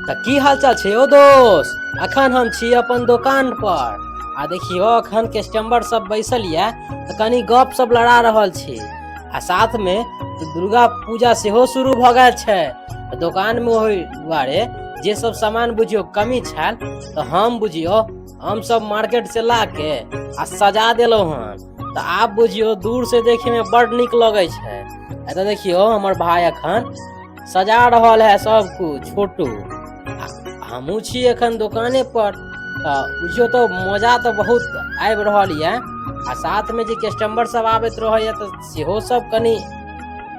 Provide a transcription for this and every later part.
तऽ की हालचाल छै यौ दोस्त। अखन हम छी अपन दोकान पर आ देखियौ अखन कस्टमर सब बैसल यऽ तऽ कनी गप सब लड़ा रहल छी आ साथ में दुर्गा पूजा सेहो शुरू भऽ गेल छै। तऽ दोकान में ओहि दुआरे जे सब सामान बुझियौ कमी छल तऽ हम बुझियौ हम सब मार्केट से ला के आ सजा देलहुँ हन। तऽ आब बुझियौ दूर से देखे में बड नीक लगै छै। एतऽ देखियौ हमर भाई अखन सजा रहल है सब कुछ छोटू। हमहूँ छी एखन दोकाने पर तऽ बुझियौ तऽ मजा तऽ बहुत आबि रहल यऽ। आ साथ में जे कस्टमर सब आबैत रहैया तऽ सेहो सब कनी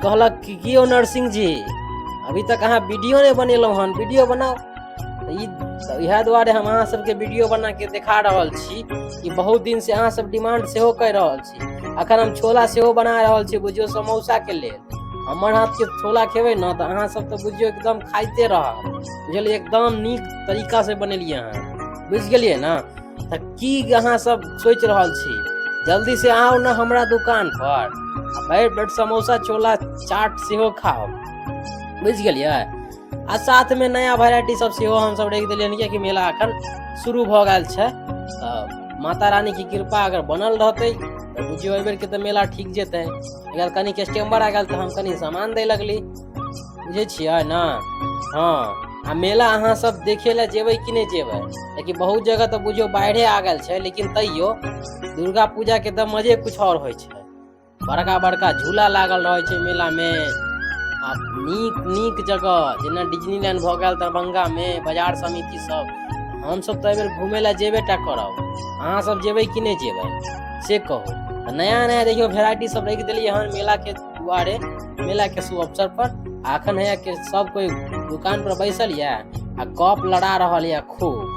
कहलक कि की यौ नरसिंह जी अभी तक अहाँ वीडियो नहि बनेलहुँ हन, वीडियो बनाउ। तऽ ई इएह दुआरे हम अहाँ सबके वीडियो बना के देखा रहल छी कि बहुत दिन से अहाँ सब डिमांड सेहो कहि रहल छी। अखन हम छोला सेहो बना रहल छी बुझियौ समोसा के लेल। हमर हाथ के छोला खेबै ने तऽ अहाँ सब तऽ बुझियौ एकदम खाइते रहब, बुझलियै? एकदम नीक तरीका से बनेलियै अहाँ, बुझि गेलियै ने? तऽ की अहाँ सब सोचि रहल छी? जल्दी से आउ ने हमरा दुकान पर आ भरि पेट समोसा छोला चाट सेहो खाउ, बुझि गेलियै? आ साथ में नया वेराइटी सब सेहो हमसब राखि देलियै, कियाकि मेला अखन शुरू भऽ गेल छै। तऽ माता रानी के कृपा अगर बनल रहतै तऽ बुझियौ एहि बेर के तऽ मेला ठीक जेतै। अगर कनी कस्टमर आ गेल तऽ हम कनी सामान दै लगली, बुझै छियै ने? हँ, आ मेला अहाँ सब देखे लए जेबै कि नहि जेबै? लेकिन बहुत जगह तऽ बुझियौ बाढ़े आ गेल छै, लेकिन तैयो दुर्गा पूजा के तऽ मजे कुछ और होइ छै। बड़का बड़का झूला लागल रहै छै मेला में आ नीक नीक जगह जेना डिज्नीलैंड भऽ गेल दरभंगा में, बाजार समिति सब। हमसब तऽ एहिबेर घुमै लए जेबे टा करब, अहाँ सब जेबै कि नहि जेबै से कहू। तऽ नया नया देखियौ वेराइटी सब राखि देलियै हन मेला के दुआरे, मेला के शुभ अवसर पर। आ अखन हैया के सब कोइ दुकान पर बैसल यऽ आ गप लड़ा रहल यऽ खूब।